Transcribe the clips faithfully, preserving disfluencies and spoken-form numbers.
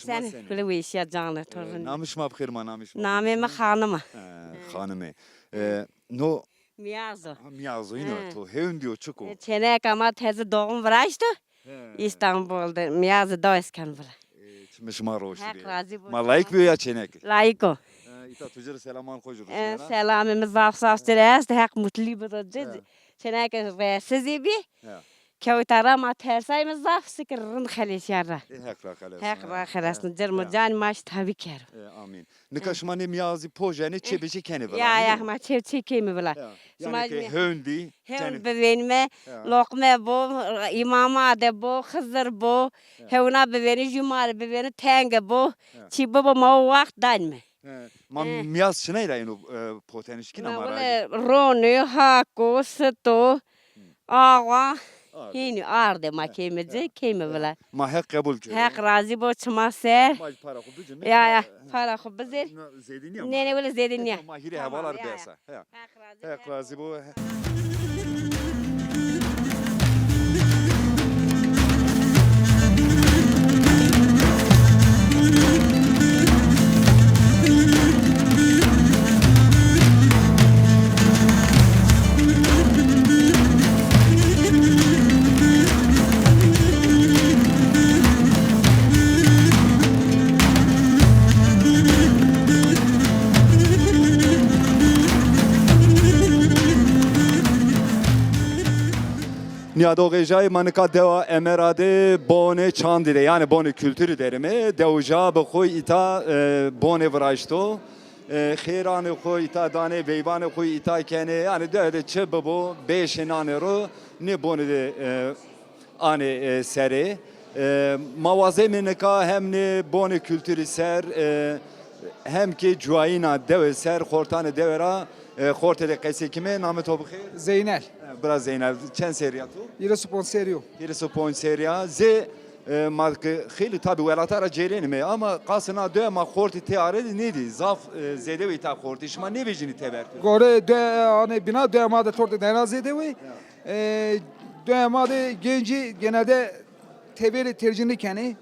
Şima senî? Sen senî? Kulî weşîya canê to. E, rind. Namê şima bi xêr ma, namê şima? Namê mi Xanim a. E, Xanim e. E, no Miyaz o. Ha, Miyaz o, yine. He. To hewndî yo, çik o? E, çêneka ma teze doğum viraşto. He. İstanbul de Miyaz de dawes ken vila. E, çimê şima roşt bî. Heq razî bo. Ma layik bîyo ya çênek? Layik o. E, îta tu ci rê selaman xo jî ruşnena. E, selamê mi zaf zaf ci rê est. Heq mutlî bido ci. He. Çêneke resizî bî. He. Kewta ra ma tersay mi zaf sikir rind xelesîya ra. E, Heq ra xelesno. Heq ra xelesno. Ci rê mi canî ma şi tabî kero. E, amîn. Nika şima nê miyazî pojenê, çê bi çê kenê vila, ya, ya, ma çê bi çê kemî vila. Ya. Şima yanî ke hewndî, hewnd bivênîme, loqme bo, îmamade bo, Xizir bo, hewna bivênî, jû ma rê bivênî, tenge bo, çî bibo ma o waxt danîme. He. Ma miyaz çinay ra êno, e, potenişkîna ma ra? Wele ronê, hako, sito, awa, hînî arde ma keyme ci, keyme vila. Ma Heq qebul kero. Heq razî bo çima ser. Ma para xo bicime. Ya, ya, para xo bizêr. Zêdî nîya ma. Nê, nê, wele zêdî nîya. Ma hîrê hevalar besa. Heq razî bo. Nîyadoxê jayê ma nika dewa Emera de bonê çandî de, yanî bonê kulturî derime. Dewja bi xo îta, e, bonê viraşto. E, xêranê xo îta danê, veyvanê xo îta kenê. Yanî dewe de çi bibo, bêşê nanê ro nê bonê de, e, anê, e, serê. E, ma wazeme nika hem nê bonê kulturî ser, e, hem kî cuayîna dewe ser, xortanê dewe ra, e, xortê de qesey kime. Namê to bi xêr? Zeynel. E, bira Zeynel, çend serrî ya to? Hîris û ponc serrî yo. Hîris û ponc serrî ya. Zê, e, ma ke xeylî tabî welata ra cêrenîme ama qasê na dewe ma xortî têare de nêdî. Zaf, e, zêde wê îta xortî. Şima nêvejînî teber? Gore dewe, anê bîna dewe ma de tortê dayna zêde wê. Ya. E, dewe ma de gencî genelde teberî tercîh nêkenê.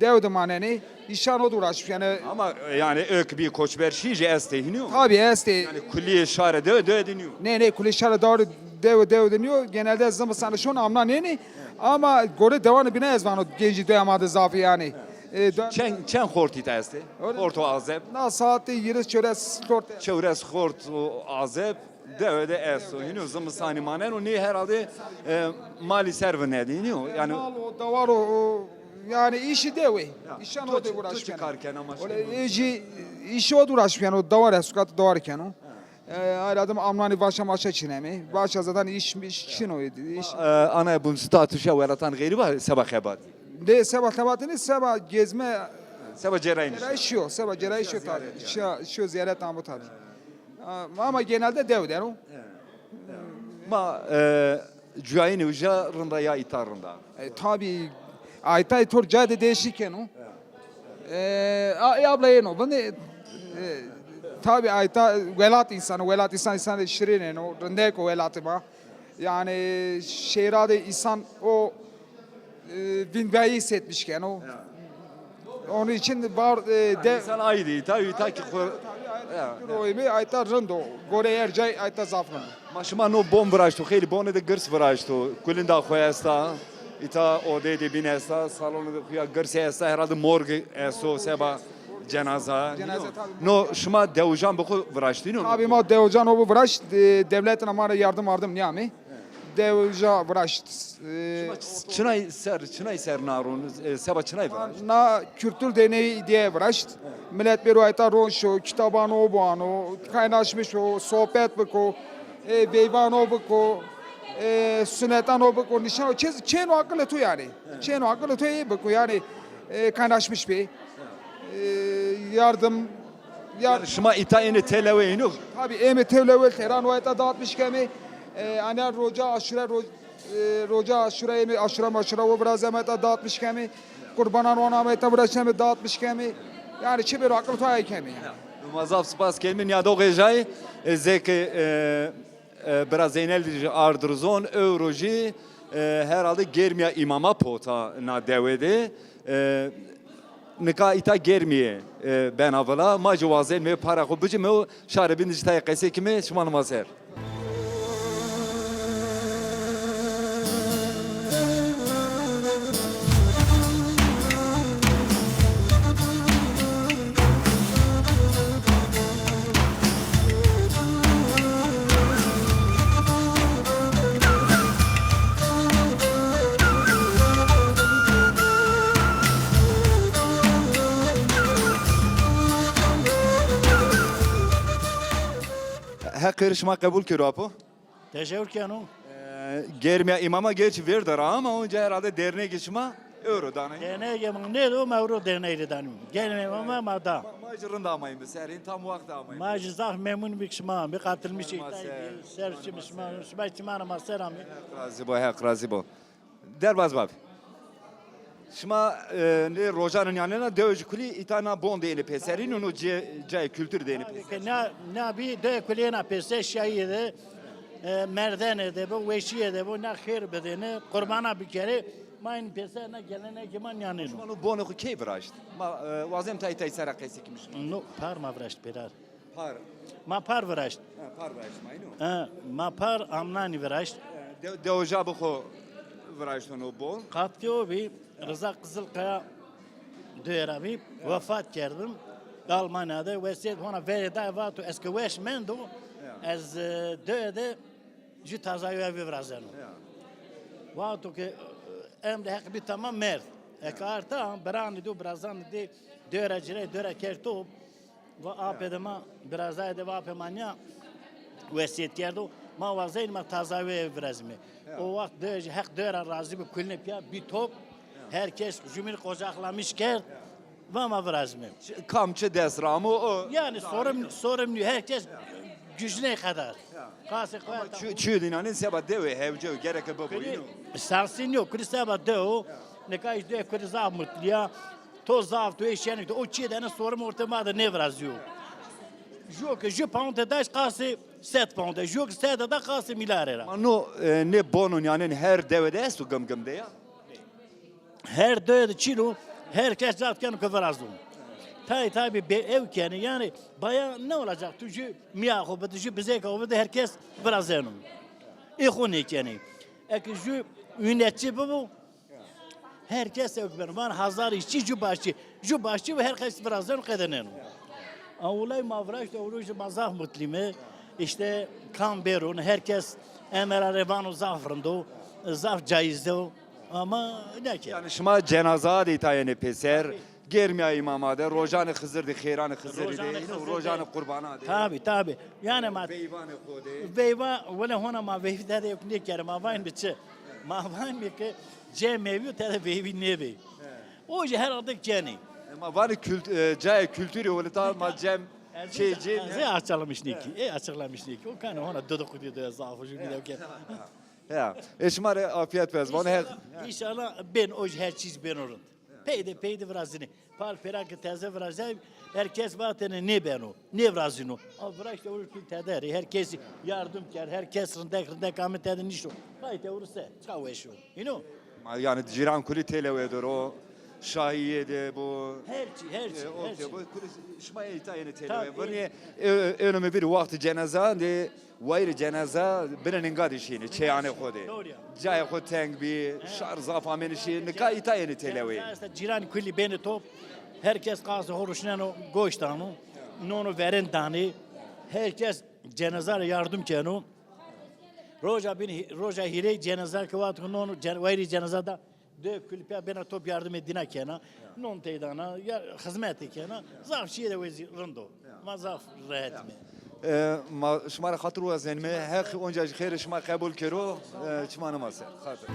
Dewe de manenê. Îşan o de uğraşmış yanî. Ama, e, yanî ewk bî koçber şî jî estê, hînî yo? Tabî estê. Yanî kulîyê şarê dewe, dewe de nîyo? Nê, nê, kulîyê şarê dewe, dewe, dewe de nîyo. Genelde zimistanê şon amnanenê. Ama gore dewanê bîna ez vano gencî dewa ma de zaf ê yanî. E, dewa- Çend, çend xortî îta estê? Xort û azeb? Na saetî hîris çewres xort. Çewres xort û azeb. Dewe de esto. Hînî yo, zimistanî maneno, nê herhalde, e, malî ser vinedî, hînî yo? Yanî mal o, dawar o, o, yanî îşî dewe. Ya. Îşan o de uğraşmeno. To çi kar kena maşallah? Öyle ê jî îşî o de uğraşmeno, dawar esto, kat dawar keno. E, ayrı adım amnanî vaşa maşa çinemê. Vaşa zaten iş, iş çin o. Iş. E, ana, bun statuşa welatan xeyrî va seba xebatî? De seba xebatî nê, seba gezme. Seba cerayîş. Cerayîş yo, seba cerayîş yo tabî. Şiyo, şiyo ziyaret amo tabî. A, ama genelde dew der o. Ma, e, cuyayînê uca rind a ya îta rind a? E, tabî, aytay tor cayê de değişik keno. E, a, e, abla êno vindî, e, tabî ayta welat însan o, welat însan, însan şirîn êno, rindek o welatê ma. Yanî şehra de însan o, e, vindvayî hissetmiş keno. Ya. Onun için var, e, de... Însan aîdî, tabii, ta ki xo-, ya, ya. Royê mi ayta rind o. Gore her cay ayta zaf rind o. Ma şima no bon viraşto, xeylî bonê de girs viraşto. Kulinda xo esta, îta odeyê de bîn esta, salonê de xuya girsî esta, herhalde morg esto, seba cenaza. Cenaze, tabii. No şima dewijan bi xo viraştîno? Tabii, ma dewijan o bi viraşt, e, dewletîna ma ra yardım vardım nîyamê. Dewijan viraşt. E, şima ç-, çinay ser, çinay ser na ron, e, seba çinay viraşt? Na kültür derneği diye viraşt. Millet bêro ayta ron şo, kitaban o buano, kaynaşmış o, sohbet biko, e, veyvan o biko, e, sünnetan o biko, nişan o, çêno aqilê to yanî. Çêno aqilê to ê biko yanî, e, kaynaşmış bê. E, yardım, yar- Yanî şima îta ênê têlewe, hînî yo? Tabii, ême têlewe, teran o ayta dağıtmış kemê. E, ana roca aşure, ro-, e, roca aşure ême, aşure maşure o biraz ême ayta dağıtmış kemê. Qurbanan o ame ayta biraz ême dağıtmış kemê. Yanî çi bêro aqilê to ay kemê yanî. Ma zaf spas kemî, nîyadoxê jayê, e, zê ke, e, e, bira Zeynel jî ard rizon, ewro jî, e, herhalde gêrmîya îmama pota na dewe de. E, Nika îta Germîye, e, bena vila. Ma jî wazenîme para xo bicime û şarê bîn de jî tayê qesey kime, şima nima ser. Heq xêrê şima qebul kero apo. Teşekkür keno. Ee, Germîya îmama gerçi ver de ra ama onca herhalde dernegê şima ewro danayî. Dernegê ma nêdo, ma ewro dernegî de danî. Germîya îmama ma da. Ma, ma jî rind amayîme ser, hên tam wext amayîme. Ma jî zaf memnun bî ki şima amî, katılmış. Ma ser, ser şima, şima çimanê ma ser amî. Heq razî bo, Heq razî bo. Derbaz babî. Şima, e, nê rojanê nîyanena dewe jî kulî îta na bon de ênê pêser, îno no cê-, cayê kulturî de ênê pêser. Ke na, na bî dewe kulî êna pêser, şayîye de, e, merdene de bo, weşîye de bo, na xêr bidêne, qurbana bikerê, ma ênê pêser, na gelenekê ma nîyaneno. Şima no bonê xo key viraşt? Ma, e, wazêm tay tay sera qesey kimî şima. No par ma viraşt pêrar. Par. Ma par viraşt. Ha, par viraşt ma îno. Ha, ma par amnanî viraşt. Ha, de, dewe jabê xo viraştono bon. Qatke o bî, Riza Qizilkaya dewe ra bî, wefat kerdim. Almanya de wesîyet hona verê daye, vato ez ke weş mendo, ez, e, dewe de jü tazayî virazenû. Ya. Vato ke, e, emrê Heq bî tamam merd. Eke arta, biranê dê, birazanê dê, dewe ra cirê, dewe ra kerd top. Va apê de ma, birazayê de va apê ma nîya wesîyet kerdo. Ma wazenîme tazayî virazenîme. Ya. O wext dewe jî, Heq dewe ra razî bo, kulîne pîya bî top. Ya. Her kes jumîn qucaklamış kerd. Ya. Va ma virazenîme. Çi, kam çi dest ra amo o. Yanî sorim, sorim nîyo. Her kes gücüne kadar. Ya. Qasê xo. Ama çü-, çü dînanên seba dewe hewce gereke bibo, îno. Sansî nîyo, kulî seba dewe o. Ya. Nika îşte kulî zaf mutlu ya. To zaf, to ê şenik, to o çîyê dene sorim ortê ma de nêvirazîyo. Jû ke jû pound de daş qasê sed pound de, jû ke sed de da qasê mîlare ra. Ma no, e, nê bono nîyanên her dewe de esto gimgim de ya? Her dewe de çin o, her kes cad keno ke virazo. Tay tay bî be-, ew kenê, yanî baya ne olacak, tu jû mîya xo bide, jû bizêka xo bide, her kes virazeno. Ê xo nêkenê. Eke jû wînetçî bibo, her kes ew beno. Van hazar îşçî, jû başçî. Jû başçî ve her kes virazeno, qedeneno. A wulay ma viraşt, ewro jî ma zaf mutlîme. Îşte kam bêro, her kes emera rê vano zaf rind o, zaf cayîz o. Ama ne ki? Yanî şima cenaza de îta yenê pêser, germîya îmama de, rojanê Xizir de, xêranê Xizirî de, îno rojanê qurbana de. Tabî, tabî. Yanî ma veyvanê xo de. Veyva, wele hona ma veyvî de de yok nêkerê, ma vayn bi çi? Ma vayn bi ki cem mevî tede veyvî nêbê. He. O jî herhalde kenê. E, ma vanê kült-, e, cayê kulturî wele ta ma cem çê cê. Ez ê açıklamış nêkî, ê açıklamış nêkî. O kanê hona dodo qudî de zaf o jî bir de ke. Ya. E, şima rê afiyet pez. Vano her. İnşallah, inşallah ben o jî her çîz beno rind. Peyde peyde virazenê. Par pêra ke teze virazenê, her kes vatêne nêbeno, nêvirazîno. A viraşt ewro kul tede rê, her kes yardım kerd, her kes rindek rindek ame tede nişto. Qayt ewro se, çiqa weş o. Îno? Ma, yanî cîran kulî têlewe der o, şahîye de bo. Her çî, her çî, e, her çî. Bo, kulî şima ê îta yenê têlewe. Tabii. Vernîye, e, e, êno mi vîr wextê cenaza de Wayîrê cenaza binê ninga de şînê, çeyanê xo de. Doğru ya. Cayê xo teng bî, şar zaf amêne şî, nika îta yenê têlewê. Cenaza esta, cîran kulî benê top, her kes qasê xo ruşneno, goş dano, nono verên danê, her kes cenaza rê yardım keno. Roja bin hî-, roja hîrê cenaza ke vat nono cen-, wayîrê cenaza da. Dê kulî pîya bena top yardimê dîna kena. Non tey dana, ya xizmetê kena. Zaf şîye de wezî rind o. Ma zaf rehet îme. E, ma şima rê xatir wazenîme. Heq onca jî xêrê şima qebul kero. E, çimanê ma ser. Xatir.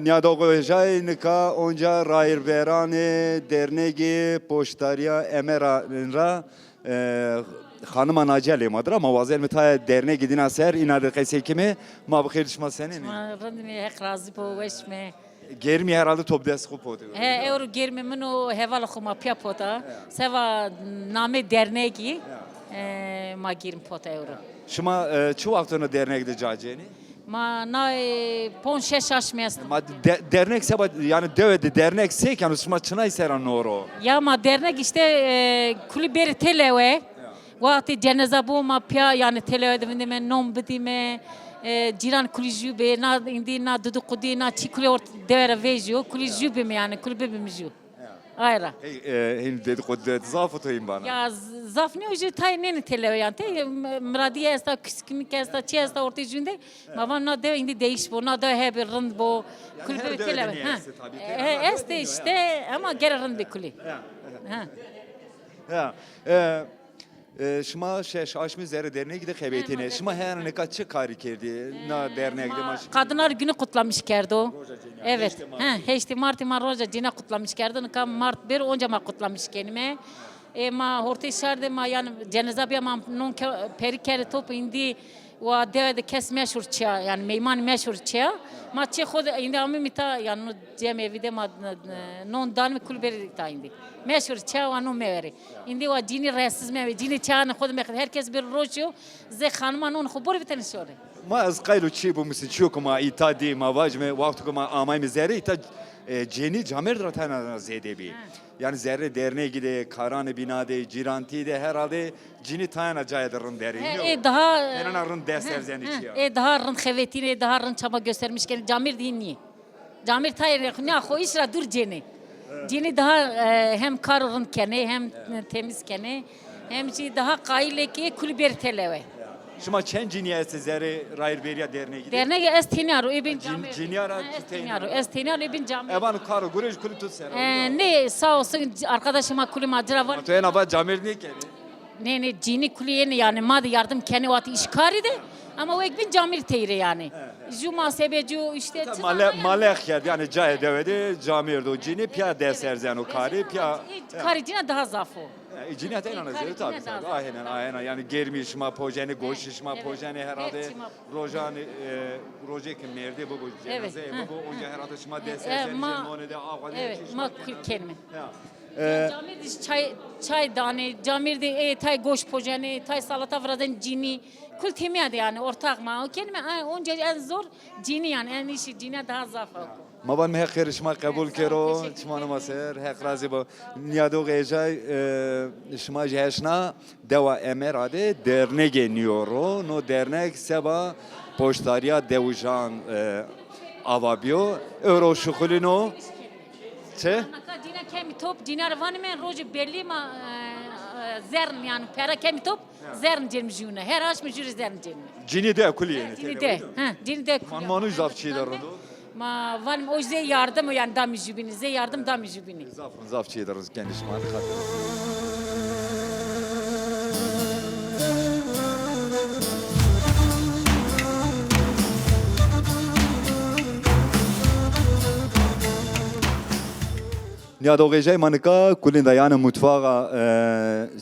Nîyadoxê Ejay nika onca rayîrveranê dernegê Poştarîya Emeran ra, e, xanima Naciye lê ma dir a. Ma wazenîme tayê dernegî dîna ser, îna de qesey kîme. Ma bi xêr, şima senên ê? Ma rind me, Heq razî bo, weş me. Germî herhalde to bi dest xwu potê. He, ewro germî min û hevalê xwu ma pîya pota. Ya. Seba namê dernegî, ya, e, ma germî pota ewro. Şima, e, çi waxto no dernek de ca cênê? Ma na, e, ponc şeş aşmî est. Ma de-, dernek seba, yanî dewe de dernek sey keno, şima çinay sera no ro? Ya ma dernek îşte, e, kulî bêrî têlewe. Ya. Wextê ceneza bo ma pîya, yanî têlewe de vindîme, non bidîme, e, cîran kulî jû bê, na îndî, na dudî qudî, na çî kulî ort dewe ra vejîyo, kulî jû bîme yanî, kulî bibîme jû. Ay ra. Hey, e, hîn dedikodu de zaf o to hîn vana. Ya z-, zaf nîyo, jû tayê nênî têlewe yanî. Tey, e, miradîye esta, küskünük esta, çi esta ortê jûn de. Ma van na dewe îndî değiş bo, na dewe hebî rind bo, kulî bibî têlewe. Her dewe de nî estê tabî. E, estê îşte, ama gere rind bê kulî. Ya. Ha. Ya, e, E, şima şeş aşmî zerrê dernegî de xebetînê. Şima heyana nika çi karî kerdî? Na dernek de ma şi- Kadınlar Günü kutlamış kerdo. Roja Cênîya. Evet. Heştê Martî. Ha, heştê Martî ma Roja Cênîya kutlamış kerdo. Nika Mart bir onca ma kutlamış kenîme. E, ma hortê şar de ma yanî ceneza bîya ma non ke-, perî kerdî top îndî. Wa dewe de kes meşhur çiya, yanî meymanî meşhur çiya. Ma çê xo de îndî amîme îta, yanî no cemevî de ma, e, non danîme kulî bêrî îta îndî. Meşhur çiya wa non mewerê. Îndî wa cînî resiz mebê. Cînî çayanê xo de mexit. Her kes bir roşyo, zê xanima non xo borê vitenê şorê. Ma ez qayîl o çî bimûsî, çîyo ke ma îta dî, ma vajîme, wexto ke ma amayme zerrê, îta, e, cênî camêrd ra tayna zêde bî. Ha. Yanî zerrê dernegî de, karanê bîna de, cîrantî de herhalde cînî tayna cayê de rind der ê. He, ê daha, tenêna rind dest erzenê çî ya. Ê daha rind xevetînê, ê daha rind çaba göstermiş kenê. Camêrd hîn nîyê. Camêrd tayê rê xo, nîya xo îş ra dûr cênê. Cînî daha, e, hem karo rind kenê, hem temiz kenê, hem jî daha qayîl ê ke kulî bêrî têlewe. Şima çend cînî estê zerrê rayîrverîya dernegî de? Dernegî ez tênîya ro, ê bîn camêrd. Cînîya ra tênîya ro? Ez tênîya ro, ez tênîya ro, ê bîn camêrd. Evan karo gurê jî kulî to ser o? E, nê, sağ olsun, arkadaşê ma kulî ma ci ra vanê. Ma to ena va camêrd nêkenê? Nê, nê, cînî kulî yenê yanî, ma de yardım kenê wextê îşkarî de, ama wek bîn camêrd tey rê yanî. Jû masebe, jû îşte. Male-, malex kerd yanî, cayê dewe de camêrd o, cînî pîya dest erzeno karî, pîya. Ê, karê cîna daha zaf o. E, cînîya tayna zêde tabî, tabî. Ahênen, ahênen. Yanî germî şima pojenê, goşî şima pojenê herhalde. Rojanê, e, rojê ke mêrdê bibo, cenazeyê bibo, onca herhalde şima dest erzenê, nonê de, axwa de, evet, ma kulî kenîme. Ya. E, camêrdî çay, çay danê, camêrdî, e, tay goş pojenê, tay salata virazenê cînî. Kul têmîya de yanî ortax ma o kenîme, e, onca en zor cînî yanî, en îşê cînîya daha zaf o. Ma vanîme Heq xêrê şima qebul kero, çimanê ma ser, Heq razî bo. Nîyadoxê Ejay, e, şima jî heşna dewa Emera de dernegê nîyo ro. No dernek seba poştarîya dewijan, e, ava bîyo. Ewro şuxulîno. Çi? Nika cîna kemî top, cîna ra vanîme rojê belî ma, e, e, zern yanî pera kemî top. Zern cênîme jûne. Her aşmî jû rê zern cênîme. Cînî de kulî yenê. Cînî de. Ha, cînî de kulî. Man, manu zaf çî de rind o. Ma vanîme o zê yardim o yanî damî jûbînî. Zê yardim damî jûbînî. Zaf, zaf çî de rind kenî şima. Nîyadoxê Ejay, ma nika kulîn de yanî mutfaxa, e,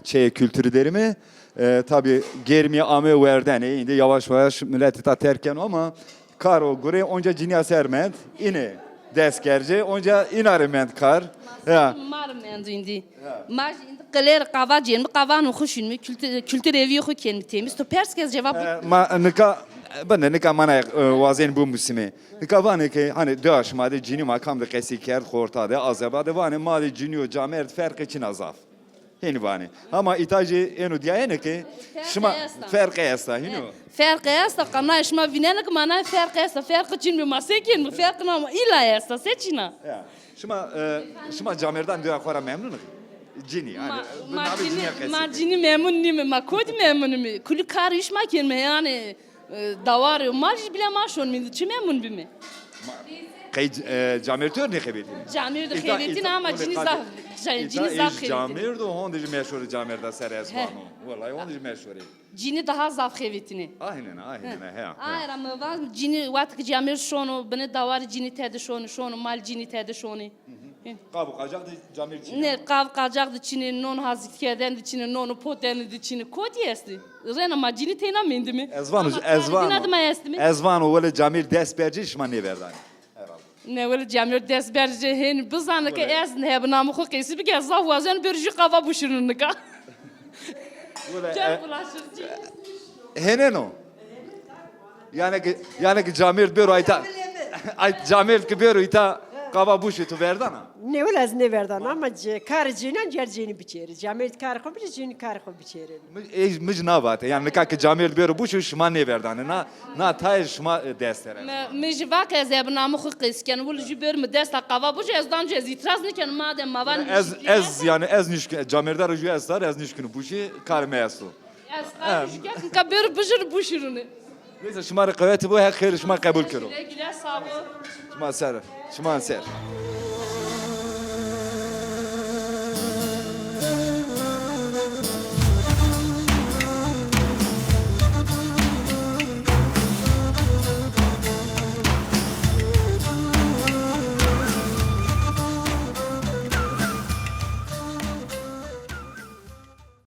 çeyê kulturî derîme. E, tabî germî ame werdene, îndî yavaş yavaş milet îta terk keno ama karo gurê onca cînîya ser mend. Înê dest kercê, onca îna rê mend kar. Ya. Ma rê mendo îndî. Ya. Ma jî îndî qilê rê qava cênîme, qavanê xo şînîme, kultur, kultur evîyê xo kenîme temiz. To pers ke ez cevap. E, ma nika, bende nika ma na, e, wazenî bimusîme. Nika vanê ke, hanî, dewa şima de cînî ma kam de qesî kerd, xorta de, azeba de, vanê ma de cînî û camêrd ferqê çin a zaf. Hînî vanê. Hama îta jî êno dîyayene ke şima ferqê esta, hîno? Ferqê esta, qanay şima vînenê ke ma nay ferqê esta, ferqê çin bî ma se kenîme, ferqê na ma îla esta, se çin a? Ya. Şima, e, şima camêrdan dewa xo ra memnun ê? Cînî, yanî, ma cînî, ma cînî memnun nîme, ma kodî memnun îme? Kulî kar îş ma kenîme, yanî, e, dawarê ma jî bile ma şonîme, çi memnun bîme? Ma, Qey, e, camêrd to nêxebetînî? Camêrd xebetînî ama cinî zaf, ca-, cinî zaf xebetînî. Camêrd o, honde jî meşhur camêrd a ser ez vano. Wellahî honde jî meşhur ê. Cinî daha zaf xebetînî. Ahinena, ahinena, he. Aye ra mi va cinî, wextî ke camêrd şono, binê dawarî cinî tede şonî, şono mal cinî tede şonî. Qav û qacax de camêrd çîneno. Ne, qav qacax de çînê, non hazir kerdene de çînê, non û potene de çînê. Kotî estî? Rena ma cinî teyna mendîme. Ez vano, ez vano. Dîna de ma estîme. Ez vano wele camêrd dest bercê şima nêverdanê. Herhalde. Ne wele camêrd dest bercê hên bizane ke ez heb namê xo qesî bike, ez zaf wazeno bêro jû qava buşîrîno nika. Wele, e, Heneno. Yanî ke, yanî ke camêrd bêro ayta. Ay camêrd ke bêro îta qava buşî tu verdana? Ne wele ez nêverdana ama ce-, karê cênan cer cênî biçêrî. Camêrd karê xo biçê, cênî karê xo biçêrî. Mi, ê, mi jî na vate. Yanî nika ke camêrd bêro buşî şima nêverdanê. Na, na tayê şima, e, dest der. Mi, mi jî va ke ez ebe namê xo qesî keno. Wele jû bêro mi desta qava buşî, ez dan jû ez îtîraz nêkeno. Madem ma van ez, ez yanî ez nîşk-, camêrda ra jû esta ra ez nîşkîno buşî, karê mi esto. Ez qarî jû ke nika bêro bijîrî buşîrîne. Neyse, şima rê qewetî bo, Heq xêrê şima qebul kero. Güle güle, sağ ol. Şima ser, şima ser.